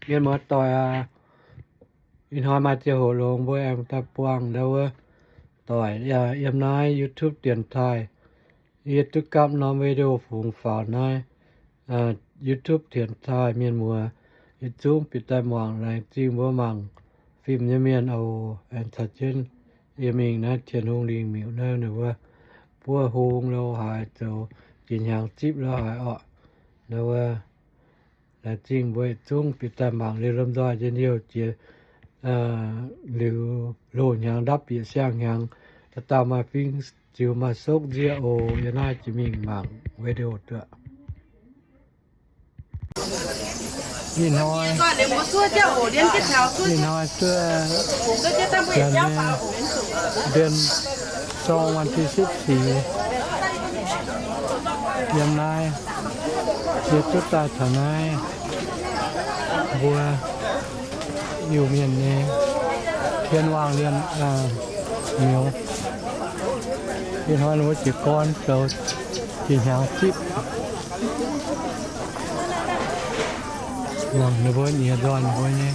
Mienh muoz-doic aac, ih hnoi maaih ziangh hoc longx mbuo aengx daaih buangh ndau wuov doic yiem naaiv YouTube dienx taaih. Yie duqv gapv norm video fungx faaux naaiv YouTube dienx taaih. Mienh muoz yietc zungv bieqc daaih muangx, laengz zingh mbuo mangc fim nyei mienh oc. Aengx caux jienv yie mingh naaiv Tin-Hungh lingh miuc naaiv, ninh mbuo buov hung lo haaix, zoux jiex hnyangx zipv lo haaix orqc. Ndau wuov laengz zingh mbuo yietc zungv bieqc daaih mangc liuz lomh nzoih njien-youh jiex liuz loz-hnyangx ndapv bieqc siang-hnyangx, dauh dauh maaih fing ziux maaih sokv nziev oc. Yie naaiv jiex mingh mangc video duqv. Ih hnoi, ih hnoi duqv เดือนสอง วันที่สิบสี่ yiem naaiv, yie duqv daaih taux naaiv, mbuo Iu-Mienh nyei Tien Waangh Lienh Miouz. Ih hnoi ninh mbuo jiez gorn zoux jiex hnyangx zipv. Mangc ninh mbuo nyiex nzoih ninh mbuo nyei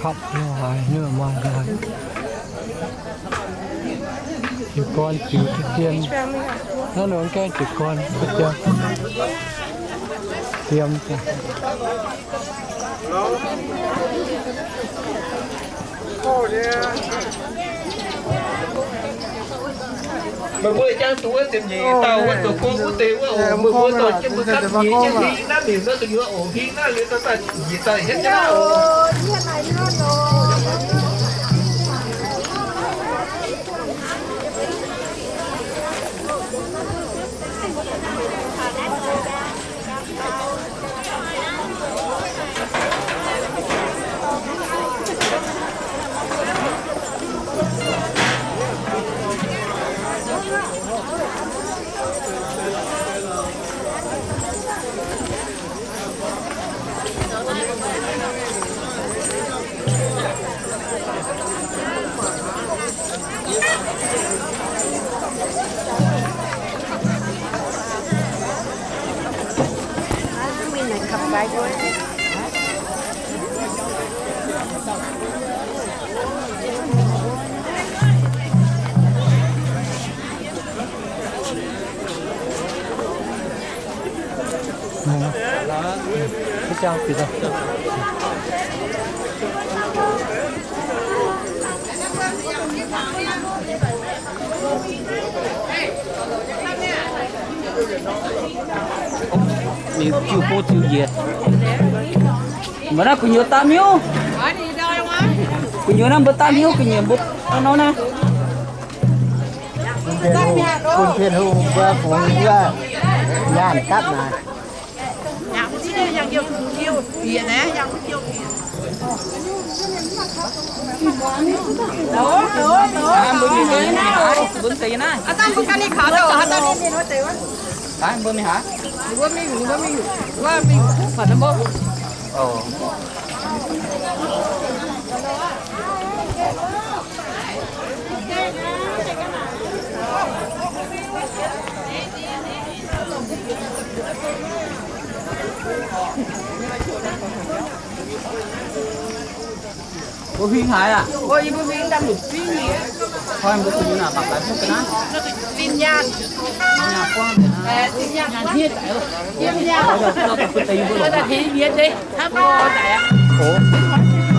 kapv lo haaix, nyuoqc maaih nzaaih. Jiez gorn ziux deix dien. Naaiv ninh mbuo gaengh jiez gorn, diem. Meih mbuo jangx duqv wuov ziepc nyeic dauh wuov zoux gong wuov deix wuov oc. Meih mbuo dorh jienv mbuo gapv nyeic jienv hingv naaiv mingh nor, duqv nyuoz oc, hingv naaiv liuz daaih njiec daaih hietv jienv oc. Ninh jiu bov ziu njiec. Mv baac naaiv gu'nyuoz daaih miuv. Gu'nyuoz naaiv mbuo daaih miuv, gu'nyuoz mbuo nor naaiv. Bun Tin Hungh mbuo fungx wuov nyaanh dapv naaic. Mbuo mingh haaix? Mbuo mingh haaix? Mbuo huing haaix aqv? Koi mbuo kuh nyei naaic bangc daaih mbuo ga'naaiv. Zinh nyaanh. Zinh nyaanh buangv deix naaiv. Zinh nyaanh buangv. Zinh nyaanh. Zorqv daaih bun deix yie mbuo longc aqv. Oc.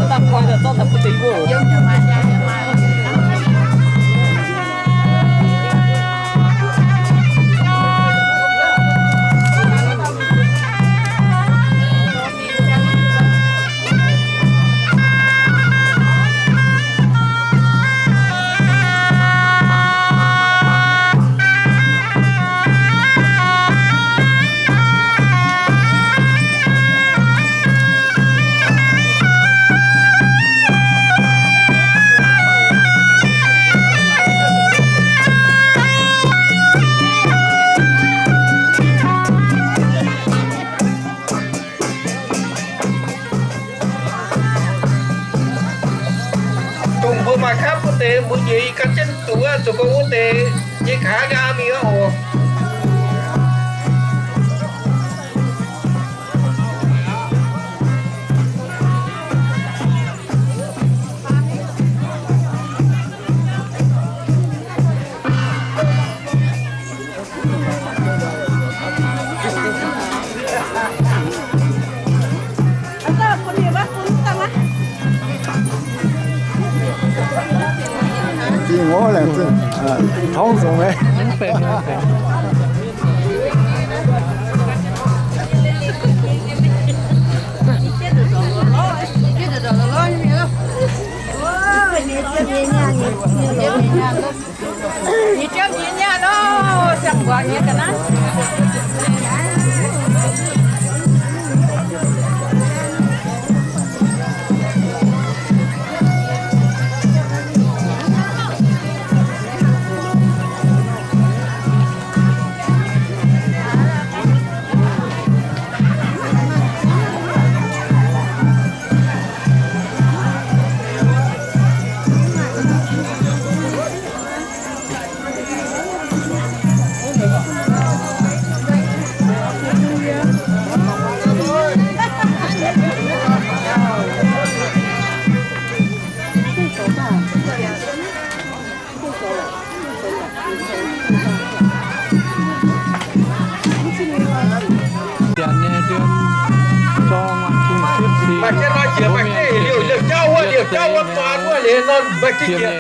Daaih koi daaih zorqv daaih bun deix yie mbuo oc. Dongh mbuo maaih gapv wuov deix, mbuo nyei ganh jienv duqv wuov, zoux gong wuov deix nyei nqa'haav nqa'haav mingh oc. Tongv zong. Nyei jauv nyei nyaanh nor, siang-mbuangz nyei ga'naaiv. Liouh jauv wuov, liouh jauv wuov, dorn wuov, liouh norm mbaeqv jienv jiex.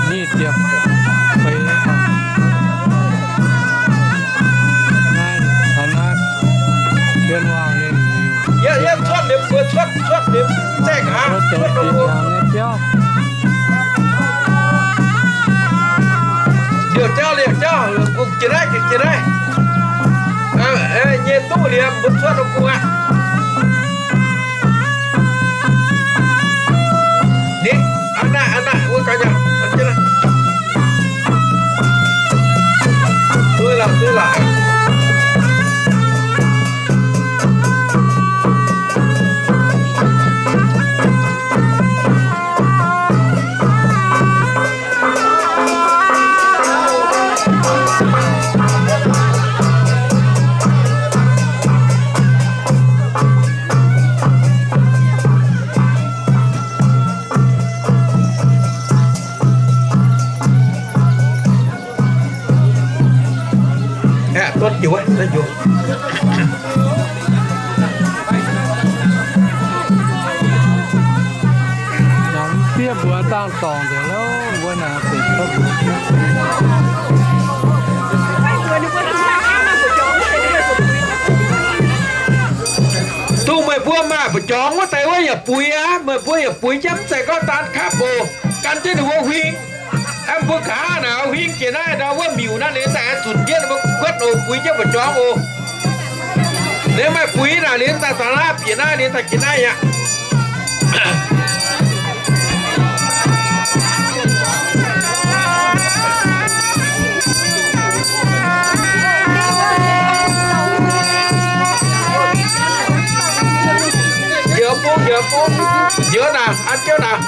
Ni diec feix. Naaiv, taux naaiv, Tien Waangh ninh, yie, yie cuotv liuz, mbuo cuotv, cuotv liuz, zaeng aqv, cuotv liuz. Liouh jauv, liouh jauv, jiex naaiv, jiex naaiv. Nyei duqv liemh, mbuo cuotv liuz bung aqv. Ni, a'naaiv, a'naaiv, wuov ganh aqv. Duqv lorqc, duqv lorqc. Aeqv, duqv njuov, duqv njuov. Sieqv mbuox dangh dorngc nzengc loh, mbuo naaic deix cuotv. Dongh meih mbuo maaih mba'jorngx wuov deix wuov yaac buix aqv. Meih mbuo yaac buix jienv mv zeiz gorngv daan kapv oc. Gan jienv ninh mbuo huing. Aeqv, mbuo nqa'haav naaic huing jiex naaiv ndau wuov miuc naaiv liuz daaih aengx zunc jienv mbuo guotv oc, buix jienv mba'jorngx oc. Liuz maaih buix naaic liuz daaih taux naaiv bieqc naaiv liuz daaih jiex naaiv aqv. Njoux bung, njoux bung, njoux naaic, an jiouv naaic.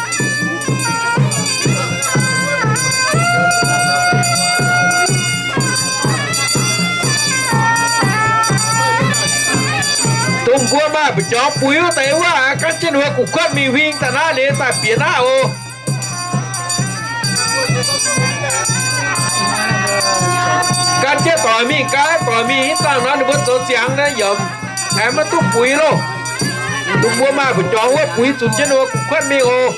Dongh mbuo maaih mba'jorngx buix wuov deix wuov, gan jienv ninh mbuo gu'guotv mingh huing daaih naaiv liuz daaih bieqc naaiv oc. Gan jienv doic mingh, gan doic mingh, ih zanc nor ninh mbuo zoux ziangx naaiv yaac aengx maiv duqv buix loh. Dongh mbuo maaih mba'jorngx wuov buix zunc jienv ninh mbuo gu'guotv mingh oc.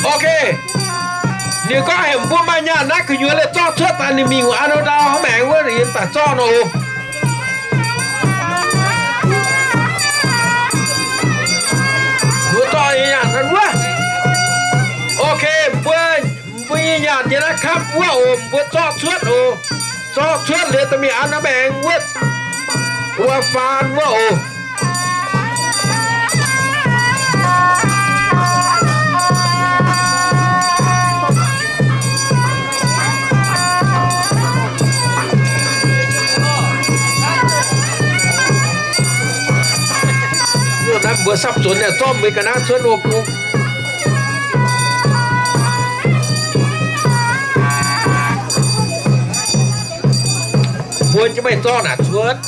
Ok. Ninh gorngv heuc mbuo maaih nyaanh naaiv gu'nyuoz liuz zorqv cuotv daaih ninh mingh wuov an ndau hnangv maengx wuov ninh daaih zorqv nor oc. Mbuo zorqv nyei nyaanh naaiv wuov. Ok, mbuo, mbuo nyei nyaanh nyei naaiv kapv wuov oc, mbuo zorqv cuotv oc. Zorqv cuotv liuz daaih mingh an hnangv maengx wuov, wuov faan wuov oc. Naaiv mbuo sapv zuonx naaic zorqv mbuo ga'naaiv cuotv wuov bung. Mbuo jienv meih zorqv naaic cuotv.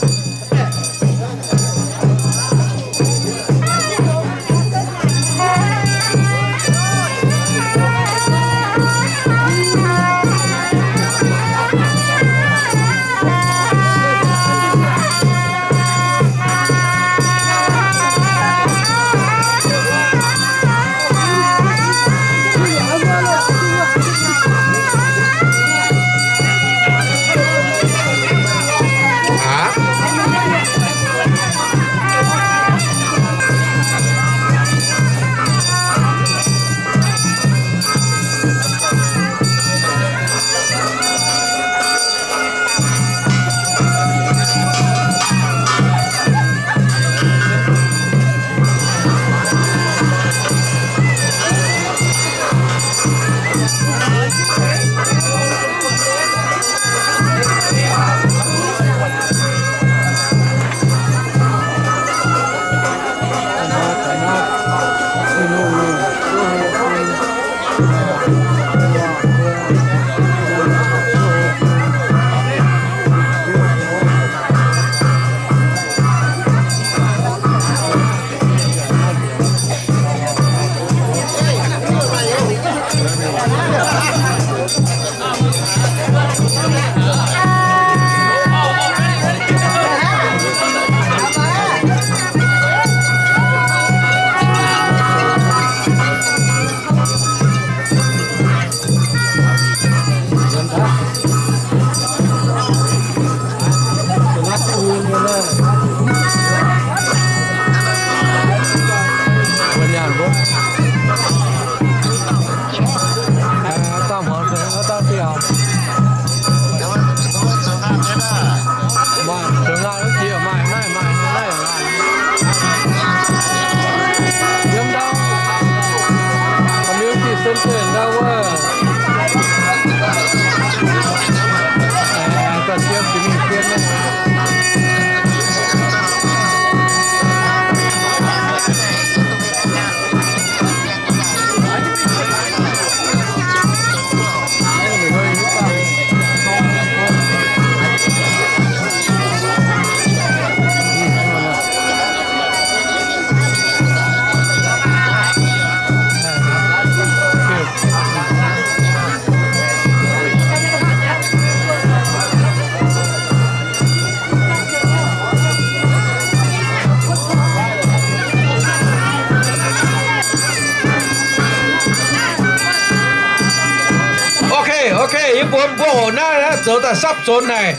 Yie mbuox mbuo oc, naaiv zoux daaih sapv zonx haic.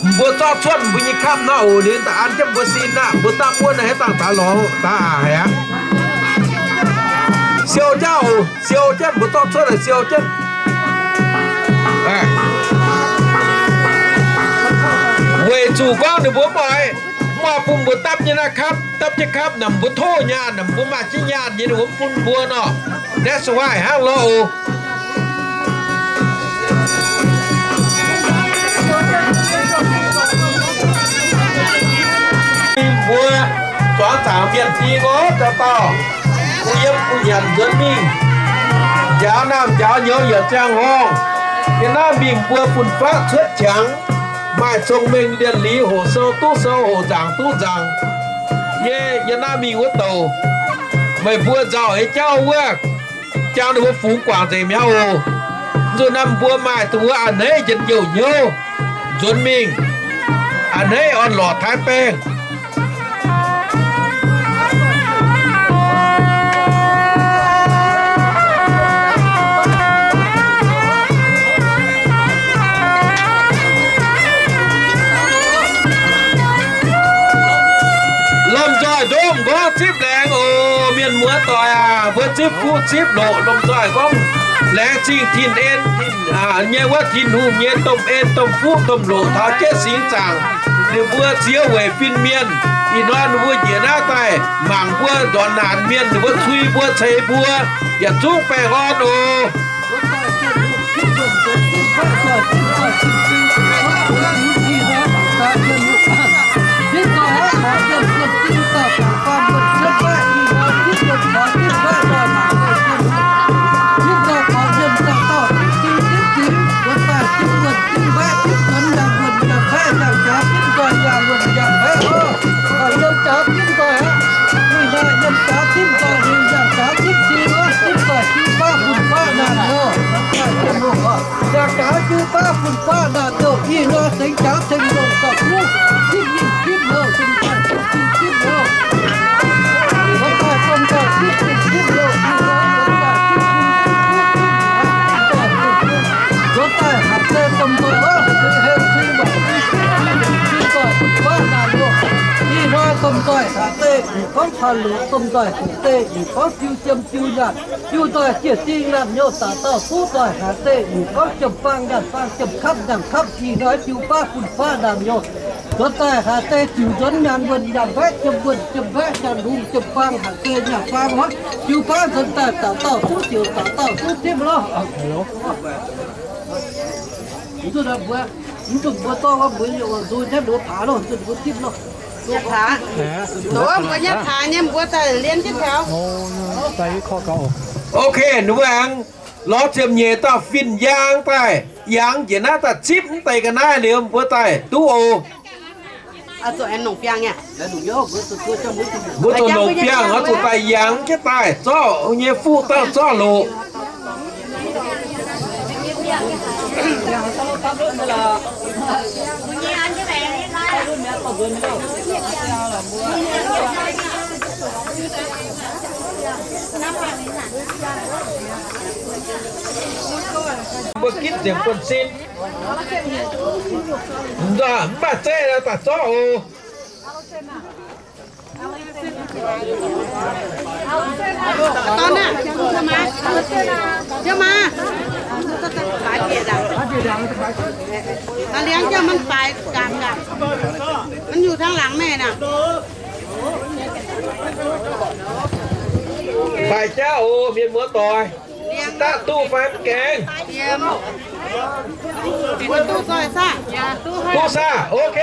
Mbuo zorqv cuotv mbuo nyei kapv nor oc, liuz daaih an jienv mbuo sin aqv. Mbuo dapv wuov naaiv haaix dangh daaih lorz daaih aqv. Siou jienv oc, siou jienv, mbuo zorqv cuotv naaic siou jienv. Weic zuqc gorngv ninh mbuo mv oix, mv oix bun mbuo dapv nyei naaiv kapv, dapv jienv kapv naaic mbuo tov nyaanh, mbuo maaih jienv nyaanh nyei ninh mbuo mv bun mbuo nor. That's why hnangv lorqc oc. Mbuo zuangx zaangc mienh ding oc, dauh dauh bun yiem bun nyanc nzuonx mingh, njaaux naamh njaaux nyouz yaac ziangh horngh. Yiem naaiv mingh mbuo fun-faqv cuotv qangx, maaih cong-mengh ndienh liz, hoqc sou duqv sou, hoqc nzaangc duqv nzaangc nyei. Yiem naaiv mingh wuov douc, meih mbuo nzauh nyei jauv wuov, jangx ninh mbuo fungx guangc nzengc mi'aqv oc. Nzunc naaiv mbuo maaih dongh wuov a'hneiv njien-youh hnyouv nzuonx mingh, a'hneiv orn-lorqc taaix baengh. Lomh nzoih ndomh nqorngv zipv laengz oc, mienh muoz doic aac, mbuo zipv fuqv zipv loqc. Lomh nzoih gorngv laengz zingh tin-en, tin nyei wuov Tin-Hungh nyei domh en domh fuqv domh loqc taux jienv singx zaangc, ninh mbuo ziex weic fin-mienh. Ih hnoi ninh mbuo njiec naaiv daaih mangc mbuo ndortv naanc mienh, ninh mbuo cui mbuo ceix mbuo, yietc zungv baengh orn oc. Yaac jaax jiu baav fun-faqv naaic douh ih hnoi sengx jaax ceng longc dorh kuv, zipv ninh zipv loh, zipv ninh zipv loh, wuov daaih domh doic zipv ninh zipv loh, ih hnoi domh doic zipv ninh zipv loh, wuov daaih haaix deix domh doic wuov, heuc cing mbuo zipv ninh zipv doic fun-faqv naaic loh. Ih hnoi domh doic haaix deix gorngv taux loqc, domh doic haaix deix gorngv jiu jiem jiu nyaanh, jiu doic jiex dingh naamh nyouz, daaih dauh duqv doic haaix deix gorngv jiem-faang nyaanh faang, jiem-kapv nyaanh kapv, ih hnoi jiu baav fun-faqv naamh nyouz. Wuov daaih haaix deix ziux nzuonx nyaanh wuonh nyaanh mbaeqv, jiem wuonh jiem mbaeqv, nyaanh hungh jiem-faang haaix deix nyaanh faang wuov, jiu baav nzuonx daaih daaih dauh duqv ziux, daaih dauh duqv zipv loh. Mv zuqc mbuo, mv zuqc mbuo dorh wuov mbuo nzu nyatv nduov paax loh, mv zuqc mbuo zipv loh. Nyatv paax. Mbuo nyatv paax nyei, mbuo daaih liemh jienv taux. Ok, ninh mbuo aengx lorz ziepc nyeic dauh fin-yaang daaih, yangh njiec naaiv daaih zipv mv deix ga'naaiv liuz mbuo daaih duqv oc. Mbuo zuqc longc biangh oix zuqc daaih yangh jienv daaih zorqv nyei fuqv dauh zorqv loqc. Mbuo gitv nzengc buonv-sin. Mv baac zeiv daaih zorqv oc. Liangx jienv maiv baaix gapv gapv, maiv nyungc tangv laangz meih naaic. Baaix jauv oc, mienh muoz doic. Daav duqv fai mv gaengh? Duqv saah? Ok.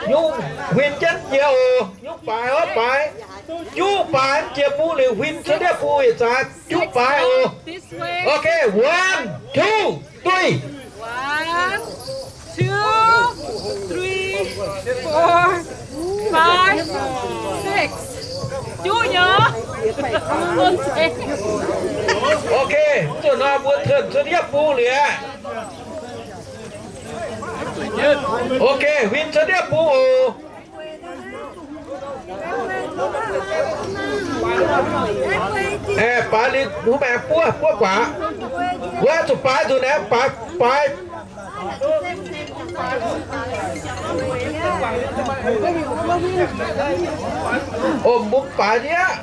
Nyungc huin jienv jiex oc. Nyungc baaix oc, baaix. Juqv baaix mv jiex bung liuz huin cuotv ndiev bung yietc zaaix juqv baaix oc. Ok, one, two, three. One, two, three, four, five, six. Juqv nyei. Ok, mv zuqc nor mbuo turn cuotv ndiev bung liuz aqv. Ok, huin cuotv ndiev bung oc. Aeqv, baaix liuz hungh maengx buov, buov guaax. Wuov zuqc baaix nzunc aeqv, baaix, baaix. Om mbuo baaix ndiev.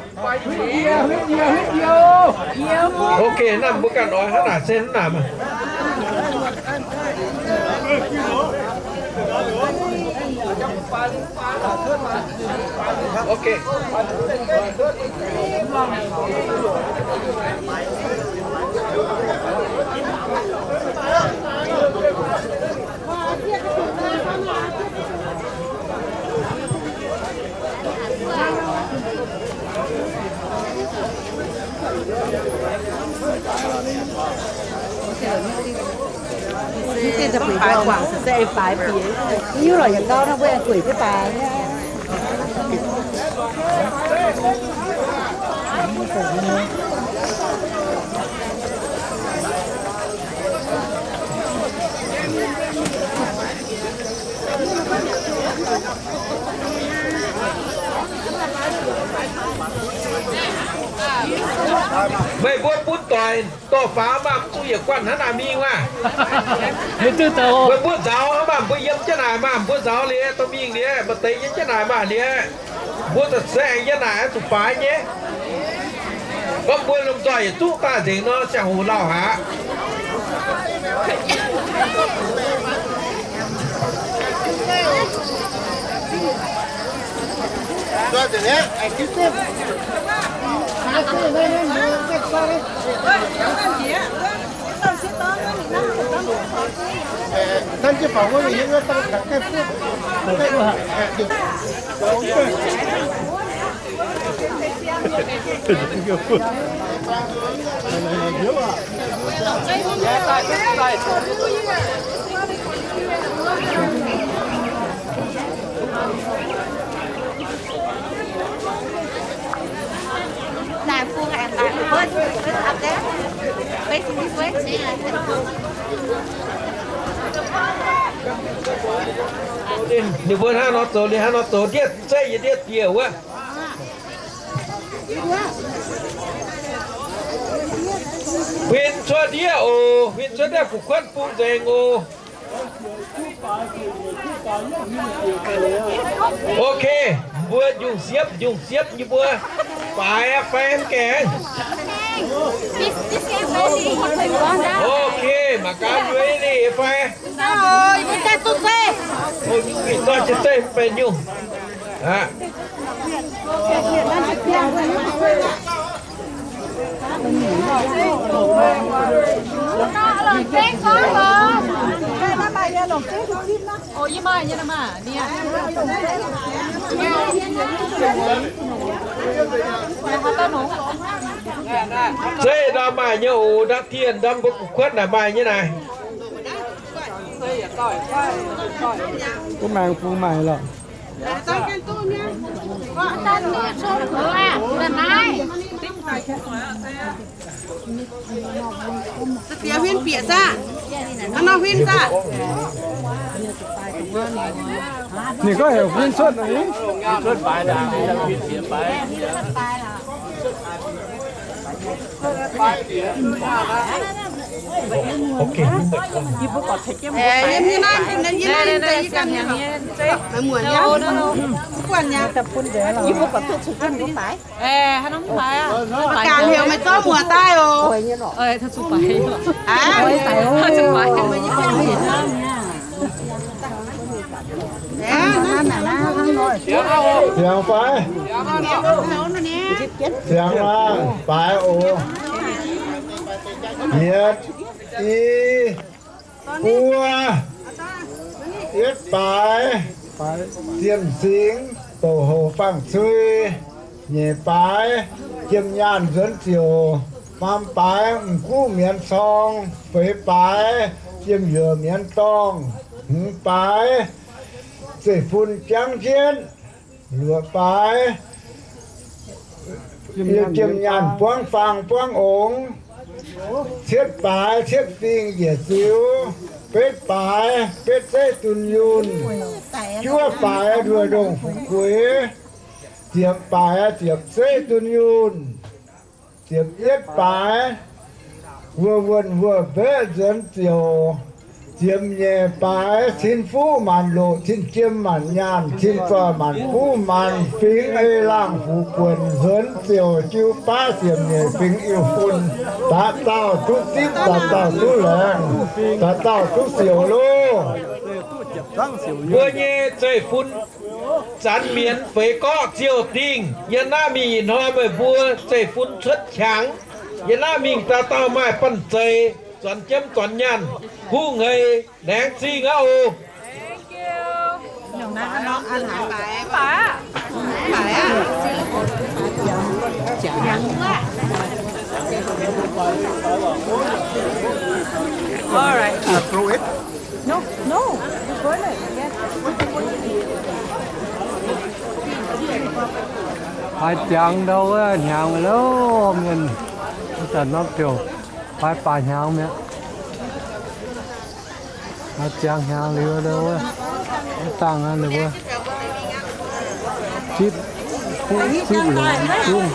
Ok, naaiv mbuo ganh oix hnangv naaic se hnangv naaic maah. Ok. Hiuv lorqc yaac gau nor, mbuo aengx gueic jienv daaih. Meih mbuo bun doic dorh faaux maah, mv zuqc yietc guanh hnangv naaic mingh maah. Meih mbuo nzauz maah, mbuo yiem jienv naaic maah, mbuo nzauz liuz dorh mingh liuz, maaih deix yiem jienv naaic maah liuz, mbuo za'gengh yiem naaic zuqc baaix nyei. Gorngv mbuo lomh nzoih yietc zungv daaih nzengc nor, ziangh hoc lauh haic. Ninh mbuo hnangv nor zoux, ninh hnangv nor zoux ndiev zeiv yie ndiev dieh wuov. Huin cuotv ndiev oc, huin cuotv ndiev fu'kuotv bung nzengc oc. Ok, mbuo njungh siepv, njungh siepv nyei mbuo. Baaix aqv fai mv gaengh? Ok, mangc gaax ready fai? Ih hnoi jiex zeiv mv benx nyungc. Aqv. Zeiv ndau maaih nyei oc, ndau tien ndau mbuo fu'kuotv naaic maaih nyei naaic. Bun maengx bun maaih lorqc. Diex huin bieqc zaqv. Hnangv nor huin zaqv. Ninh gorngv heuc huin cuotv nor. Ok. Yie mbuo gorqv tengx jienv mbuo faix. Yie mbuo gorqv duqv cunx jienv mbuo faix. Ganh heuc meih zorqv muoz daaih oc. Ziangx fai? Ziangx maah, baaix oc. Yietc, i, buo, yietv baaix, Ziemh Singx, Douc Hoc Fangh Cui, nyeic baaix, Jiem Nyaanh Nzuonx Ziouc, faam baaix, M'guv Mienz Corng, feix baaix, Jiem Yuoqc Mienz Dorngh, hmz baaix, Zeiv Fun Jangv Jienv, luoqc baaix, Jiem Nyaanh Buangv Faang Buangv Ongx, cietv baaix, Cietv Fingx Njiec Ziux, betv baaix, Betv Zeiv Dunh Yunh, juov baaix, Nduoh Ndongh Fu Gueix, Ziepc baaix ziepc zeiv dunh yunh. Ziepc yietv baaix wuov wuonh wuov mbeqv nzuonx ziouc. Ziepc nyeic baaix cin fuqv maanc loqc, cin jiem maanc nyaanh, cin zoih maanc buv maanc fingx, ei laangh fuqv buonc nzuonx ziouc. Jiu baav ziepc nyeic fingx Iu-fun, da'dauh duqv zipv, da'dauh duqv laengz, da'dauh duqv siouc loh. Mbuo nyei zeiv-fun zanc mienz feix gorqv ziouc dingh. Yie naaiv mingh ih hnoi meih mbuo zeiv-fun cuotv qangx. Yie naaiv mingh dauh dauh maaih banh zeic, zuonx jiem zuonx nyaanh, kuv hngei, laengz zingh aqv oc. All right. Uh, throw it. No, no, you burn it. Yeah. Haaix ziangx ndau wuov hnyangx loh mienh, zanc norm ziouc haaix baac hnyangx mi'aqv. Haaix ziangx hnyangx liuz ndau wuov, dangh ninh mbuo zipv, zipv, zipv longc zungv.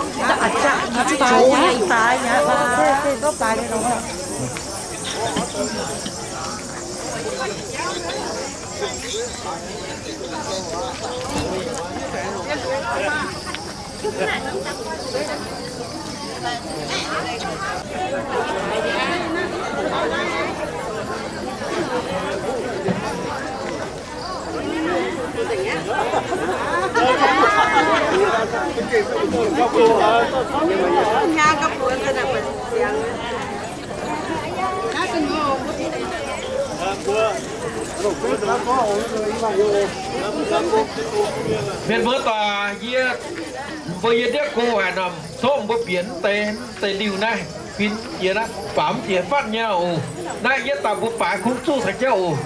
Mienh muoz-doic, yie mbuo yie ndiev go haic nor, tov mbuo bieqc deix, deix liuh naaiv, fin jiex naaiv, faaux jiex fatv nyei oc. Naaiv yie daaih mbuo baaix kungx zuqv caux jienv oc.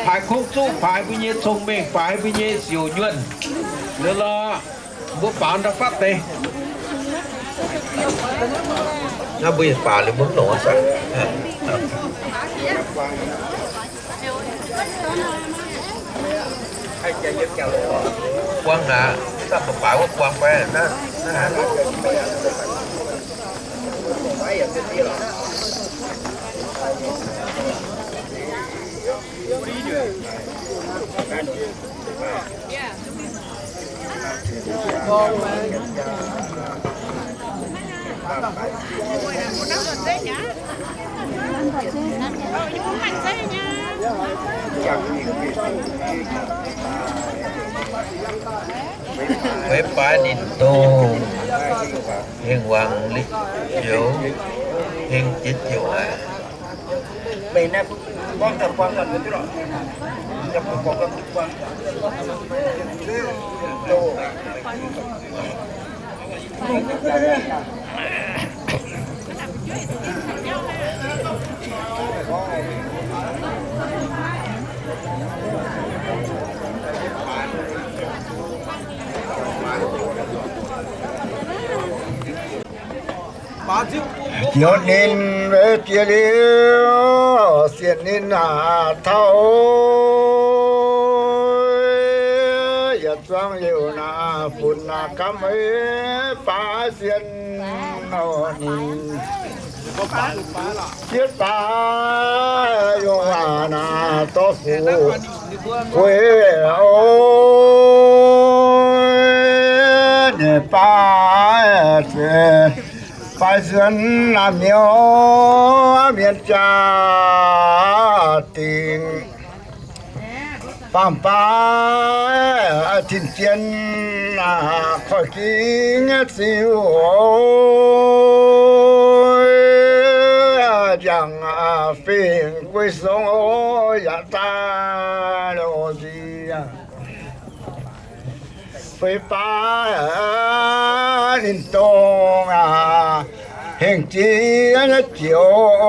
Baaix kungx zuqv, baaix mbuo nyei cong-mengh, baaix mbuo nyei siouc nyuonh. Liuz lorqc, mbuo baaux ndau fatv deix. Naaiv mbuo yietc baac liuz mbuo mv longc aqv. Buang naaic, zanc mbuo baaix wuov buang fai naaiv, naaiv haaix Feix baaix ninh dongh hengx wangc liuz joux, hengx jiex joux aqv. Joux ninh weic jiex liuz, sienx ninh aac taux yietc zuangx liuz naaic, funx naaic gamv ei baaix sienx ninh. Yietv baaix yungh waac naaic dorh fuqv gueix oc. Nyeic baaix se baaix sienx naamh nyouz mienh jaa-dingh. Faam-baaix tin-jien koiv-ging ziuh, njang fingx guei song yaac daaih loz nziex. Feix baaix ninh dongh hengx jiex nyei joux,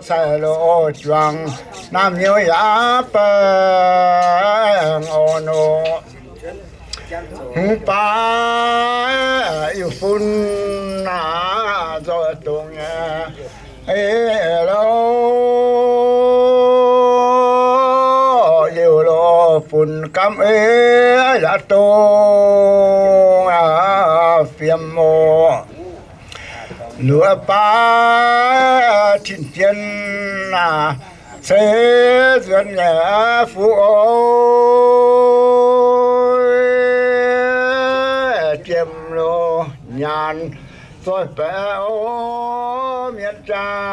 cai loz juangc naamh nyouz yaac baengh orn nor. Hmz baaix Iu-fun aac, nzoih dongh nyei ei loh, Iu-fun gamv ei yaac dongh fiem oc. Luoqc baav tin-jien aac, ceix nzuonx nyei fuqv oc. Jiem lo nyaanh zoih baeqc oc, mienh jaa-dorngh.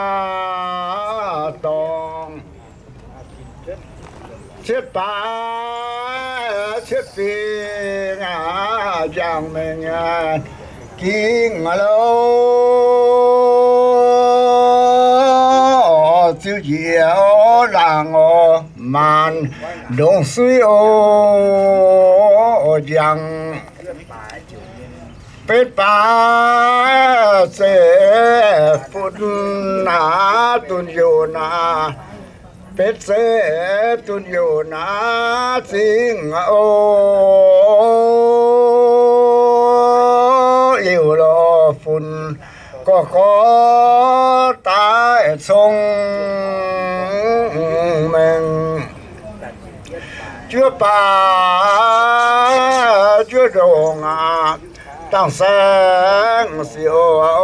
Cietv baav cietv fingx aac, jangx mengh aac, ging lo ziux njiec oc, laangc oc, maanc ndongc suiv oc, njang betv baav zeiv bun aac, dunh youh naaic, betv zeiv dunh youh naaic, zingh oc, liuh lorh fun gorx gorx daaih cong mengh. Juov baav juov ndongc aac, dangh saeng siouc oc,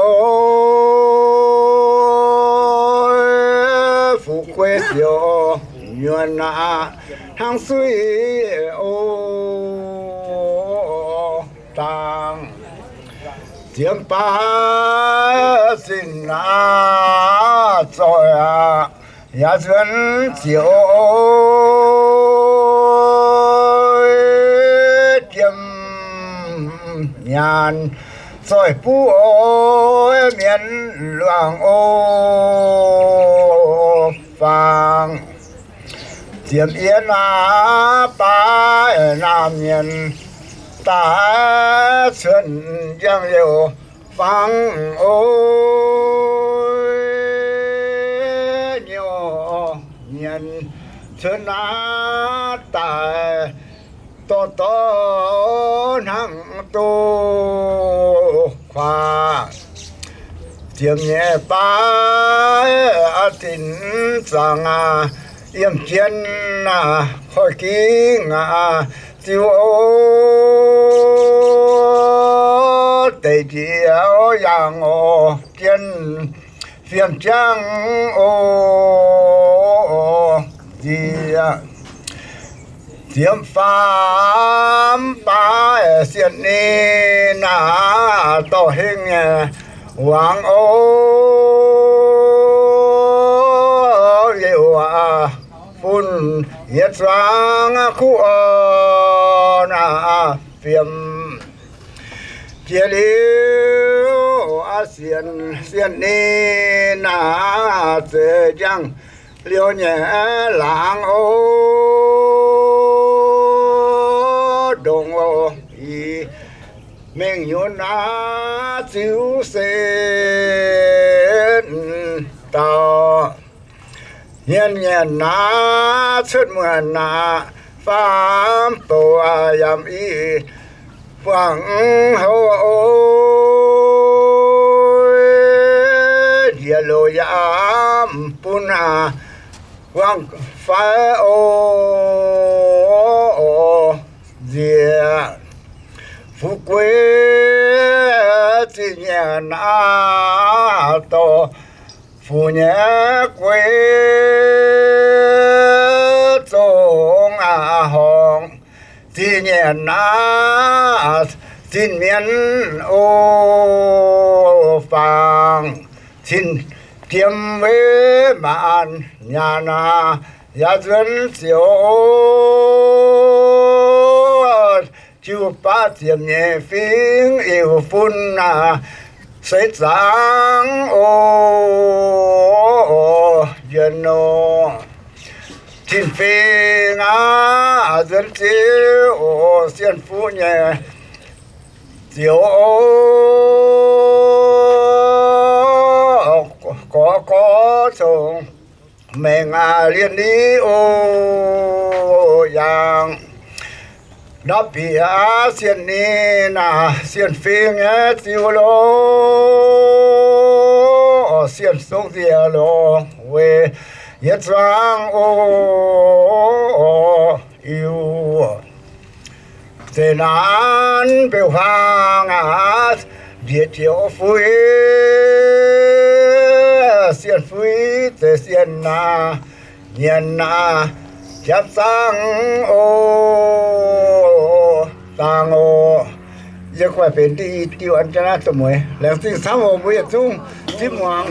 fu'jueiv siouc nyuonh aac, hnangv suiv oc. Dangh ziemx baav zinh aac, zoih aac, yaac nzuonx ziouc jiem nyaanh, zoih buv oc, mienh luangh oc, fangx ziemx yie naaiv baav naamh mienh daaih cuotv njang-youh fangx oc, nyouh mienh cuotv naaiv daaih dorh dorh hnangv doqc kuaaiv. Ziemx nyei baav a'zinh zaangc aac, yiem jien aac, koiv-ging aac, ziux oc, deic njiec oc, yangh oc, jien fiem jangv oc, nziex ziemx faam baav sienh ninh aac, dorh hingh nyei wangc oc, liouh aac, fun yietc zuangx kuv orn aac, fiem jiex liuz aqv, sienh, sienh ninh aac, zeix njang liouh nyei laangz oc, ndongc oc, i mengh nyunc aac, ziux sen dauh. Hmien nyanc naaiv cuotv muonc naaic, faam bouc yaac yamh i buangh houv oc. Njiec loz yaac mv bun buangh fai oc. Nziex fu'jueiv zinh nyanc naaiv dorh fu'jueiv nyei guei zongh aac horngc zinh nyanc naaiv zinh mienh oc. Fangx cin jiem weic maanc nyanc aac, yaac nzuonx ziouc jiu baav ziepc nyeic fingx iu fun aac, seix zaangc oc. Njien-youh tin-fingx aac, nzuonx ziouc oc, sienh fuqv nyei ziouc oc, gorx gorx cong mengh aac, lienh ni oc, yangh ndapv bieqc aac, sienh ninh aac, sienh fingx nyei ziux loh, sienh song nziex loh weic yietc zuangx oc. Iu, zeqc naanc mbeu-huaang aqv, ndiev jiex fui, sienh fui, zeqc sienh naaic, nyienx naaic, japv zaangv oc, zaangh oc. Yie guaih benx diuh an jienv naaiv duqv mueiz. Laengz zingh camv oc, mbuo yietc zungv zipv muangx,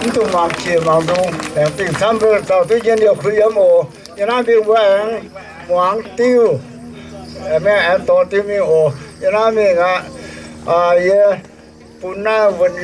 mv dungx muangx qiex muangx nzung. Laengz zingh camv, mbuo zaux duqv nyei liouh kuh yiem oc. Yiem naaiv mingh mbuo aengx muangx diuh, maiv aengx dorh diuh mingh oc. Yiem naaiv mingh aqv, yie bun naaiv wuonh